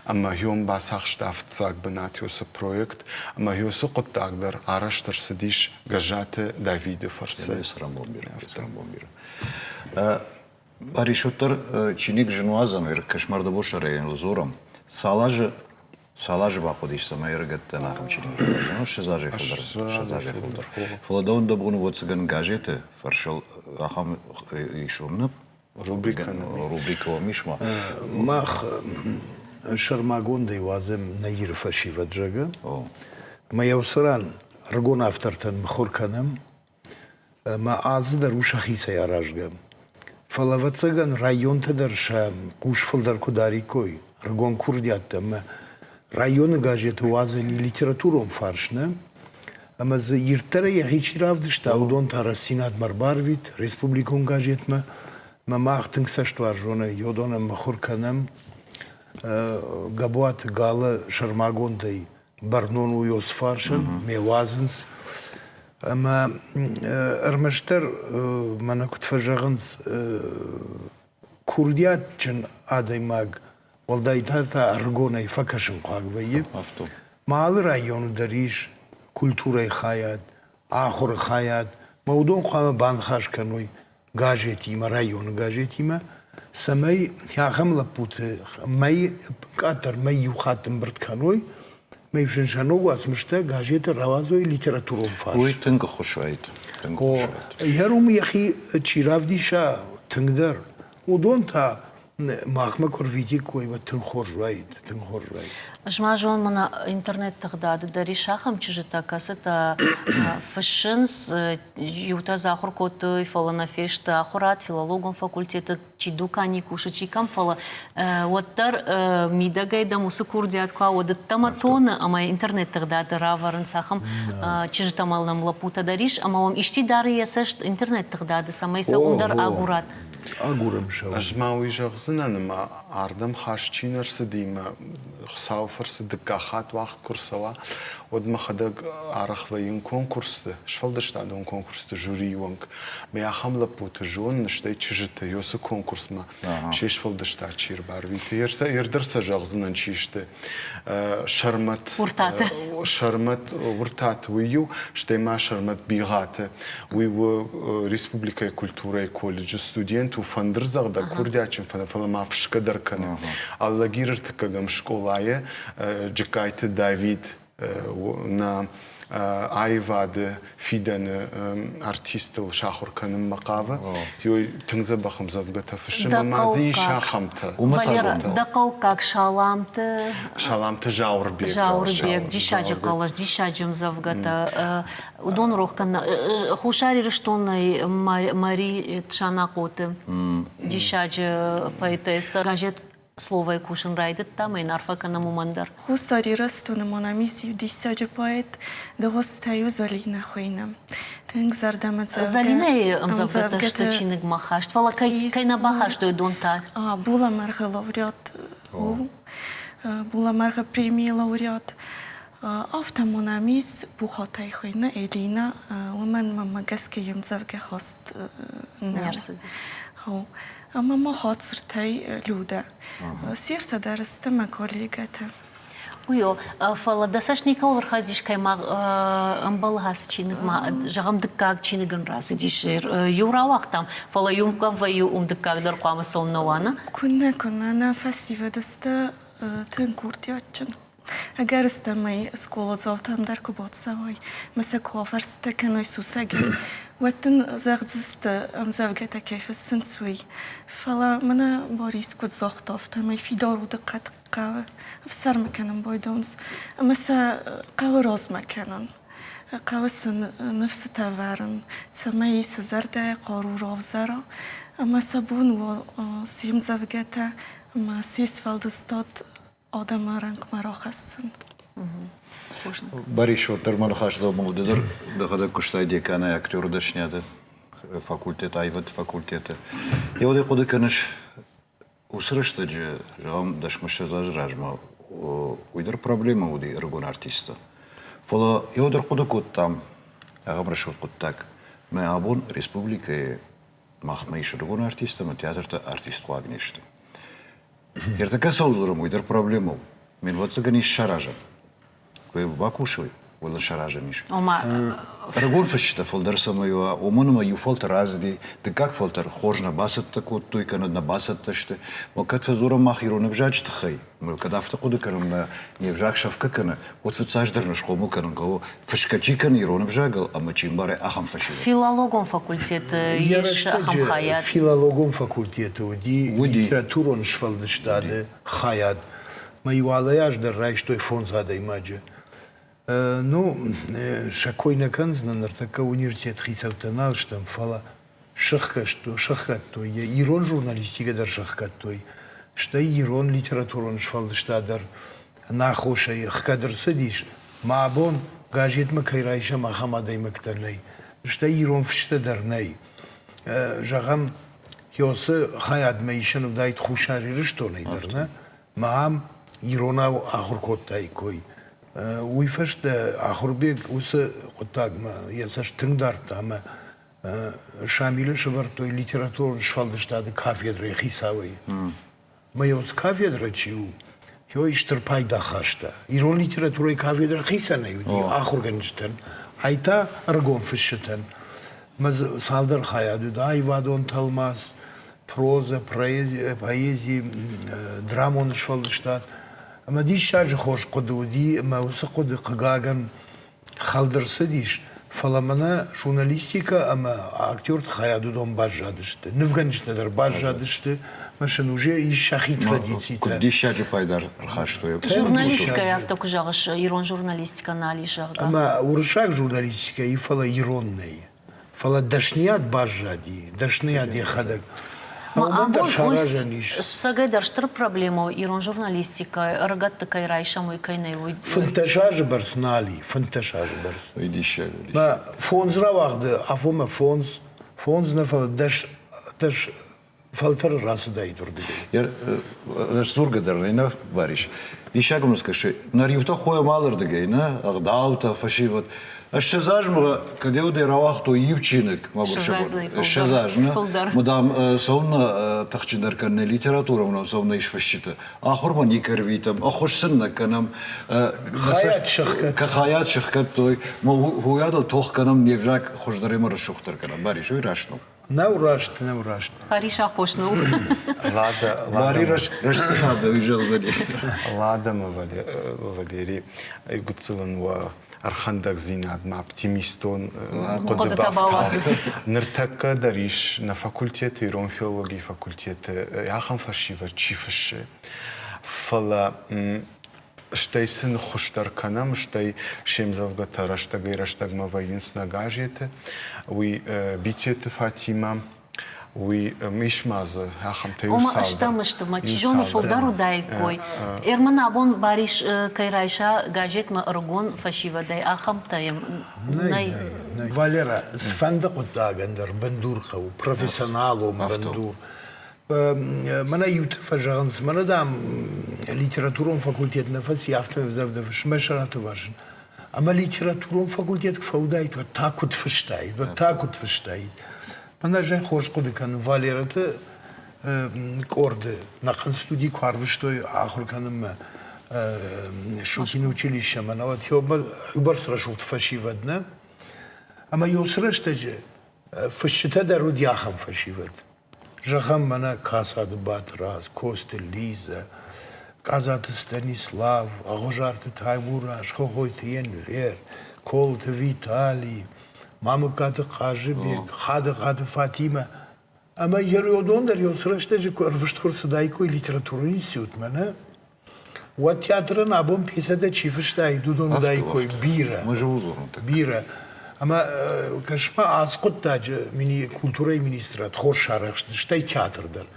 ӕмӕ уым бацахста фыццаг бынат уыцы проект, ӕмӕ уыцы хъуыддаг дӕр арӕзт ӕрцыдис Гӕззаты Давиды фӕрцы. Барис, уӕддӕр чиныг зын уадзӕн, кӕсмӕрдыбосарӕй дзурӕм. Цал азы цал азы бахъуыдис, цӕмӕй ӕрыгӕттӕн ахӕм чиныг ну, 20 азӕй фылдӕр, 20 азӕй фылдӕр. Фӕлӕ дӕуӕн дӕ бон ӕвӕццӕгӕн газеты фарсыл ахӕм ис уым нӕ? Рубрикӕ рубрикӕ уым ис ма? Мах сӕрмагондӕй уадзӕм нӕ Иры фӕсивӕд, зӕгъгӕ. Ӕмӕ йӕ уыцы ран ӕрыгон автортӕн мыхуыр кӕнӕм Ӕмӕ алцыдӕр у сӕхицӕй аразгӕ. Фӕлӕ, ӕвӕццӕгӕн, районтӕ дӕр сӕ хъус фылдӕр куы дариккой ӕрыгон курдиаттӕ ӕмӕ районы газеты уадзӕни литературон фарс, нӕ? Ӕмӕ дзы ирддӕрӕй йӕхи чи равдыста, уыдон та Рӕстдзинадмӕ ӕрбарвит, республикон газетмӕ. Ӕмӕ мах тынг цӕстуарзонӕй уыдонӕн мыхуыр кӕнӕм. Габуаты Галы сӕрмагондӕй бӕрнон у Йосфарсӕн, ме уадзынц. Ӕмӕ ӕрмӕстдӕр мӕнӕ куыд фӕзӕгъынц, курдиатджын адӕймаг. Уӕлдайдӕр та ӕрыгонӕй фӕкӕсынхъуаг вӕййы. Ма алы районы дӕр ис культурӕйы хайад, ахуыры хайад, ма уыдон хъуамӕ баныхас кӕной газетимӕ, районы газетимӕ, цӕмӕй ахӕм лӕппуты мӕй къаддӕр мӕй иу хатт ӕмбырд кӕной, мӕ сын сӕ ног уацмыстӕ газеты рауадзой литературон фарс. Уый тынг ӕххуыс уаид. Тынг ӕххуыс уаид. Йӕ уым йӕхи чи равдиса тынгдӕр, уыдон та махмӕ куы рвитиккой, уӕд тынг хорз уаид, тынг хорз уаид. Ӕз ма зон, мӕнӕ интернет-тыгъдады дӕр ис ахӕм чызджытӕ, кӕцытӕ фыссынц, иутӕ дзы ахуыр кодтой, фӕлӕ нӕ фесты ахуырад, филологон факультеты, чи дукани кусы, чи кӕм, фӕлӕ уӕддӕр мидӕгӕй дӕм уыцы курдиат куы уа, уӕд ӕддӕмӕ тоны ӕмӕ интернет-тыгъдады равӕрынц ахӕм чызджытӕ ӕмӕ нӕм лӕппутӕ дӕр ис, ӕмӕ уӕм исчи дары йӕ цӕст интернет-тыгъдады, цӕмӕй сӕ уым дӕр агурат. Агурӕм сӕ. Ӕз ма уый зӕгъдзынӕн, ӕмӕ ардӕм хаст чи не рцыди мӕ Хуыцауы фӕрцы дыккаг хатт уагъд куы рцӕуа, уӕд мӕхӕдӕг арӕх вӕййын конкурсты, сфӕлдыстадон конкурсты жюрийы уӕнг. Мӕ ахӕм лӕппуты зонын, стӕй чызджыты уыцы конкурсмӕ се сфӕлдыстад чи ӕрбарвиты. Ердӕр сӕ зӕгъдзынӕн, чи сты. Сӕрмӕт, Уртаты. Сӕрмӕт Уртаты уый иу, стӕй ма Сӕрмӕт Бигъаты. Уый у республикӕйы культурӕйы колледжы студент, у фӕндырдзӕгъдӕг, курдиатджын, фӕлӕ ма фысгӕ дӕр кӕны. Алагиры ӕртыккӕгӕм скъолайы Джыккайты Давид нӕ аивады фидӕны артистыл сахуыр кӕнынмӕ хъавы. Ёй тынг дзӕбӕх ӕмдзӕвгӕтӕ фыссы ӕмӕ ма дзы ис ахӕмтӕ. Валера, дӕ хъӕуккаг Саламты Саламты Зауырбег. Зауырбег, диссаджы хъӕлӕс, диссаджы ӕмдзӕвгӕтӕ. Уыдон рох кӕнын. Хуссар Ирыстонӕй Мари Тшанахъоты диссаджы поэтесса газет Словӕй кусын райдыдта, ӕмӕ йын арфӕ кӕнӕм уымӕн дӕр. Хуссар Ирыстоны Монамис иу диссаджы поэт Дыгъуызтӕй у Зӕлинӕ хуыйны. Тынг зӕрдӕмӕдзӕугӕ Зӕлинӕйы ӕмдзӕвгӕтӕ сты чиныгмӕ хаст, фӕлӕ кӕй нӕ бахастой, уыдон та? Булӕмӕргъы лауреат у. Булӕмӕргъы премийы лауреат. Афтӕ мӕнӕм ис Бухатӕй хуыйны Элина, уымӕн мӕмӕ гӕсгӕ йе мдзӕвгӕ хаст не рцыд. Ӕмӕ ма хацыртӕй Людӕ. Се ртӕ дӕр сты мӕ коллегӕтӕ. Уый о, фӕлӕ дӕ цӕст никӕуыл ӕрхӕцыдис, кӕй ма ӕмбӕлы ацы чиныгмӕ, зӕгъӕм, дыккаг чиныг ын рацыдис, иу рауагътам, фӕлӕ иу кӕм вӕййы, уым дыккаг дӕр хъуамӕ цӕуын нӕ уа, нӕ? Куыннӕ, куыннӕ, нӕ фӕсивӕд сты тынг курдиатджын. Ӕгӕрыстӕмӕй скъоладзаутӕм дӕр куы бацӕуай ӕмӕ сӕ куы афӕрстытӕ кӕной сусӕгӕй, уӕд дын зӕгъдзысты, ӕмдзӕвгӕтӕ кӕй фыссынц, уый. Фӕлӕ мӕнӕ Борис куыд загъта, афтӕмӕй фидар удыхъӕд хъӕуы ӕфсӕрмы кӕнын байдауынц ӕмӕ сӕ хъӕуы размӕ кӕнын. Хъӕуы сын ныфсытӕ вӕрын, цӕмӕй сӕ зӕрдӕйы хъару равзӕра ӕмӕ сӕ бон уа се мдзӕвгӕтӕ ӕмӕ се сфӕлдыстад адӕмы рӕнхъмӕ рахӕсдзӕн. Борис, уӕддӕр мӕ ныхас дӕумӕ ды дӕр дӕхӕдӕг куыстай деканӕй актеры дӕсниады факультет, аивӕдты факультеты. Еуӕдӕй хъуыды кӕныс, уыцы рӕстӕджы, зӕгъӕм, дӕсмыссӕдз азы размӕ уый дӕр проблемӕ уыди ӕрыгон артисты. Фӕлӕ еуӕдӕр хъуыды кодтам ахӕм рӕсугъд хъуыддаг. Мӕ абон республикӕйы махмӕ ис ӕрыгон артисттӕ ӕмӕ театртӕ артистхъуаг не сты. Ӕртӕккӕ цӕуыл дзурӕм, уый дӕр проблемӕ у. Ме нвӕццӕгӕн ис саразӕн. Куы бакусой, уӕд ын саразӕн ис. Ома Ӕрыгон фысджытӕ фылдӕр цӕмӕй уа, уымӕн ӕмӕ иу фӕлтӕр ацыди, дыккаг фӕлтӕр хорз нӕ бацӕттӕ кодтой кӕнӕ нӕ бацӕттӕ сты. Мӕ кӕд фӕдзурӕм мах ирон ӕвзаджы тыххӕй, мӕ кӕд афтӕ хъуыды кӕнӕм, нӕ не взаг сӕфгӕ кӕны, уӕд фыццаджыдӕр нӕ схъомыл кӕнын хъӕуы, фысгӕ чи кӕны ирон ӕвзагыл ӕмӕ чи ӕмбары, ахӕм фӕсивӕд. Филологон факультеты ис ахӕм хайад. Филологон факультеты уыди литературон сфӕлдыстады хайад. Мӕ иу алы аз дӕр райстой фондз адӕймаджы. Ну, сӕ кой нӕ кӕндзынӕн, ныртӕккӕ университет хицӕуттӕ нал стӕм, фӕлӕ сыхгӕдтой йӕ, ирон журналистикӕ дӕр сыхгӕдтой, стӕй ирон литературон сфӕлдыстад дӕр ӕнаххосӕй ӕхгӕд ӕрцыдис. Мӕ абон газетмӕ кӕй райсӕм, ахӕм адӕймӕгтӕ нӕй. Стӕй ирон фыстӕ дӕр нӕй. Зӕгъӕм, Хёсы хайадмӕ исӕн уыдаид Хуссар Ирыстонӕй дӕр, нӕ? Мӕ ам иронау ахуыр кодтаиккой. Уый фӕстӕ Ахуырбег уыцы хъуыддагмӕ йӕ цӕст тынг дардта ӕмӕ Шамилы сӕвӕрдтой литературон сфӕлдыстады кафедрӕйы хицауӕй. Мӕ кафедрӕ чи у, уый стыр пайда хаста. Ирон литературӕйы кафедрӕ хицӕнӕй уыди ахуыргӕнджытӕн, ай та ӕрыгон фысджытӕн. Мӕ дзы цалдӕр хайад уыд аивадон тӕлмац, прозӕ, поэзи, драмон сфӕлдыстад. Ӕмӕ диссаджы хорз хъуыды уыди, ӕмӕ уыцы хъуыды, хъыгагӕн, хӕлд ӕрцыдис, фӕлӕ мӕнӕ журналистикӕ ӕмӕ актерты хайад уыдон баззадысты, нывгӕнджытӕ дӕр баззадысты, мӕ сын уже ис сӕхи традицитӕ. Куыд диссаджы пайда ӕрхастой. Журналистикӕйы афтӕ куы зӕгъыс, ирон журналистикӕ нал ис, зӕгъгӕ. Ӕмӕ уырыссаг журналистикӕ и, фӕлӕ ирон нӕй. Фӕлӕ дӕсныйад баззади, дӕсныйад йӕхӕдӕг. Уымӕн дӕр саразӕн ис. Сӕгӕй дӕр стыр проблемӕ у ирон журналистикӕ, ӕрыгӕтты кӕй райсӕм, уый кӕй нӕй, уый. 15 азы бӕрц нал и, 15 азы бӕрц. Уый диссаг уыдис. Мӕ фондз рауагъды афонмӕ фондз, фондз нӕ, фӕлӕ дӕс, дӕс фӕлтӕры рацыдаид уырдыгӕй. Рӕстдзургӕ дӕр нӕ Барис. Диссаг мын скӕсы, нӕ риутӕ хойӕм алырдыгӕй, нӕ ӕгъдӕуттӕ, фӕсивӕд. Ссӕдз азмӕ кӕдеудӕй рауагътой иу чиныг, мӕгуыр ссӕдз азмӕ, мадам цӕуылнӕ тыхджындӕр кӕны литературӕ, цӕуылнӕ ис фысджыты. Ахуырмӕ никӕй ӕрвитӕм, ӕххуыс сын нӕ кӕнӕм. Хайад сӕхгӕдтой. Хайад сӕхгӕдтой. Уыйадыл тох кӕнӕм, не взаг хуыздӕр ӕмӕ рӕсугъддӕр кӕнӕм. Барис, уый раст нӕу. Нӕу раст, нӕу раст. Париж аххос нӕу. Лада, Лари рӕстдзинады уый зӕгъдзӕни. Лада ӕмӕ Валери гуыццылӕн уӕ ӕрхӕндӕгдзинадмӕ оптимистон хъуыды бафтауы. Ныртӕккӕ дӕр ис нӕ факультеты, ирон филологийы факультеты ахӕм фӕсивӕд чи фыссы. Фӕлӕ стӕй сын хуыздӕр кӕнӕм, стӕй се мдзӕвгӕтӕ рӕстӕгӕй-рӕстӕгмӕ вӕййынц нӕ газеты. Уый Битеты Фатимӕ, уый ис ма дзы ахӕмтӕ иу Ома цалдӕр. стӕм сты, ма чи зоны фылдӕр уыдаиккой. Эрман абон Барис кӕй райса газетмӕ ӕрыгон фӕсивӕдӕй, ахӕмтӕ йӕм нӕй. Валера, цыфӕнды хъуыддагӕн дӕр бындур хъӕуы, профессионалон бындур. Мӕнӕ иутӕ фӕзӕгъынц, мӕнӕ, дам, литературон факультет нӕ фӕци, афтӕ ӕвзӕрдӕ фысмӕ сӕраты вӕрзын. Ӕмӕ литературон факультет куы фӕуыдаид, уӕд та куыд фыстаид, уӕд та куыд фыстаид. Мӕнӕ ӕз хорз хъуыды кӕнын, Валераты къорды нӕхъӕн студи куы арвыстой ахуыр кӕнынмӕ Щукины училищемӕ, науӕд уыйбӕрц рӕсугъд фӕсивӕд, нӕ? Ӕмӕ иу цы рӕстӕджы фысджытӕ дӕр уыди ахӕм фӕсивӕд. Зӕгъӕм, мӕнӕ Касады Батрадз, Косты Лизӕ, Къадзаты Станислав, Ӕгъуызарты Таймураз, Хохойты Енвер, Колыты Витали, Мамыккаты Хъазыбег, Хадыхъаты Фатимӕ. Ӕмӕ уыдон дӕр еу рӕстӕджы куы ӕрвыст куы рцыдаиккой литературон институтмӕ, нӕ? Уӕд театрӕн абон пьесӕтӕ чи фыстаид, уыдон уыдаиккой бирӕ. Бирӕ. Ӕмӕ кӕс-ма, ацы хъуыддаджы культурӕйы министрад хорз сарӕхст, стӕй театр дӕр.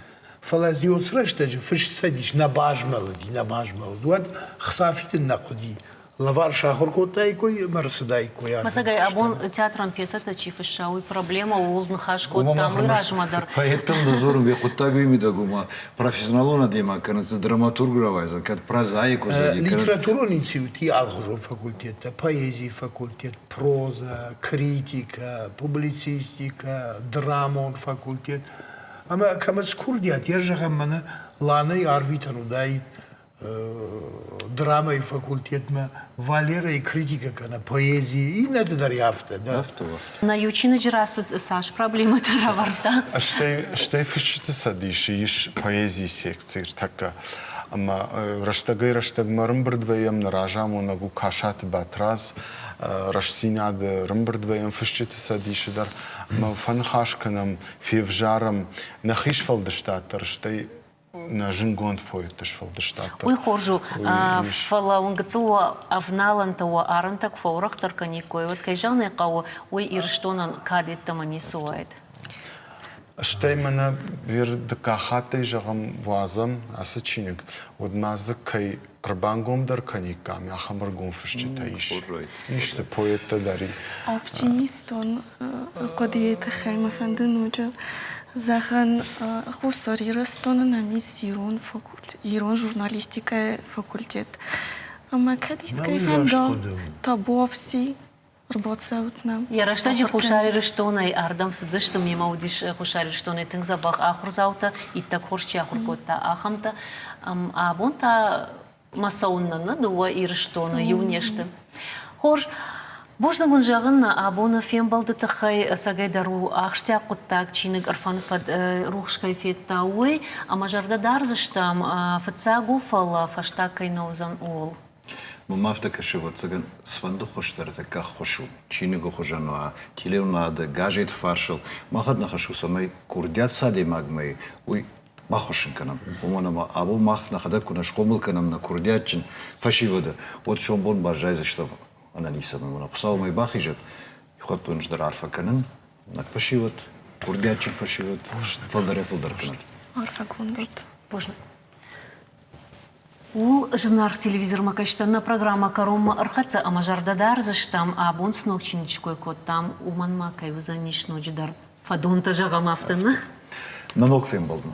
Фӕлӕ уыцы рӕстӕджы фыст цӕдис нӕ базмӕлыди, нӕ базмӕлыд. Уӕд хца фидын нӕ хъуыди. Лӕвар сахуыр кодтаиккой ӕмӕ ӕрцыдаиккой ардӕм. Мӕсӕгӕй абон театрӕн пьесӕтӕ чи фысса, уый проблемӕ, ууыл ныхас кодтам уый размӕ дӕр. Поэттӕм дӕ дзурын, уый хъуыддаг уый мидӕг у, ма профессионалон адӕймаг кӕнӕ цы драматург рауайдзӕн, кӕд прозаик уыдзӕни. Литературон институти алыхуызон факультеттӕ, поэзийы факультет, проза, критикӕ, публицистикӕ, драмон факультет. Ӕмӕ кӕмӕ цы курдиат, йӕ зӕгъӕм, мӕнӕ Ланӕйы арвитӕн уыдаид драмӕйы факультетмӕ Валерӕйы критикӕ кӕнӕ поэзи, иннӕты дӕр афтӕ. Афтӕ, Нӕ иу чиныджы рацыд цас проблемӕтӕ равӕрдта. Стӕй, стӕй фысджыты цӕдисы ис поэзийы секци ӕртӕккӕ. Ӕмӕ рӕстӕгӕй-рӕстӕгмӕ ӕрӕмбырд вӕййӕм, нӕ разамонӕг у Касаты Батрадз, Рӕстдзинады ӕрӕмбырд вӕййӕм фысджыты цӕдисы дӕр. Ӕмӕ фӕныхас кӕнӕм, февзарӕм нӕхи сфӕлдыстад дӕр, стӕй нӕ зынгонд поэтты сфӕлдыстад Уый хорз у, фӕлӕ уын гыццыл уӕ авналӕнтӕ, уӕ арӕнтӕ куы фӕуӕрӕхдӕр кӕниккой, уӕд, кӕй зӕгъын ӕй хъӕуы, уый Ирыстонӕн кад йеддӕмӕ ницы уаид. Стӕй мӕнӕ дыккаг хаттӕй зӕгъӕм, уадзӕм ацы чиныг, уӕд ма дзы кӕй ӕрбангомдӕр кӕниккам, ахӕм ӕргом фысджытӕ ис. Ис дзы поэттӕ дӕр. Оптимистон хъуыдыйы тыххӕй мӕ фӕнды ноджы зӕгъын, Хуссар Ирыстоны нӕм ис ирон факультет, ирон журналистикӕйы факультет. Ӕмӕ кӕд искӕй фӕнда табуафси. Ӕрбацӕут нӕм. Йӕ рӕстӕджы Хуссар Ирыстонӕй ардӕм цыдысты, мемӕ уыдис Хуссар Ирыстонӕй тынг дзӕбӕх ахуырдзаутӕ, иттӕг хорз чи ахуыр кодта, ахӕмтӕ. Абон та мӕ цӕуыннӕ нӕ дыууӕ Ирыстоны иу не сты. Хорз. Бузныг уын зӕгъын нӕ абоны фембӕлды тыххӕй. Ӕцӕгӕйдӕр у ахсджиаг хъуыддаг чиныг Ӕрфӕны фӕд рухс кӕй федта, уый. Ӕмӕ зӕрдӕ дардзыстӕм, фыццаг у, фӕлӕ фӕстаг кӕй нӕ уыдзӕн, ууыл. Мӕнмӕ афтӕ кӕсы, ӕвӕццӕгӕн, цыфӕнды хуыздӕр тӕккӕ ӕххуыс у. Чиныгы хуызӕн уа, телеуынады, газеты фарсыл. Махӕн нӕ хӕс у, цӕмӕй курдиат цы адӕймагмӕ и, уый баххуыс ын кӕнӕм. Уымӕн ӕмӕ абон мах нӕхӕдӕг куы нӕ схъомыл кӕнӕм нӕ курдиатджын фӕсивӕды, уӕд сомбон баззайдзыстӕм ӕнӕницӕмӕй. Мӕнӕ Хуыцаумӕ бахизӕд, иухатт дӕр арфӕ кӕнын нӕ фӕсивӕд, курдиатджын фӕсивӕд фылдӕрӕй-фылдӕр кӕнӕд. Арфӕгонд уӕд. Бузныг. Ууыл зынаргъ телевизормӕ кӕсджытӕн нӕ программӕ кӕронмӕ ӕрхӕццӕ ӕмӕ зӕрдӕ дардзыстӕм, абон цы ног чиныджы ской кодтам, уымӕн ма кӕй уыдзӕнис ноджыдӕр фӕдонтӕ зӕгъӕм афтӕ, нӕ? Нӕ ног фембӕлдмӕ.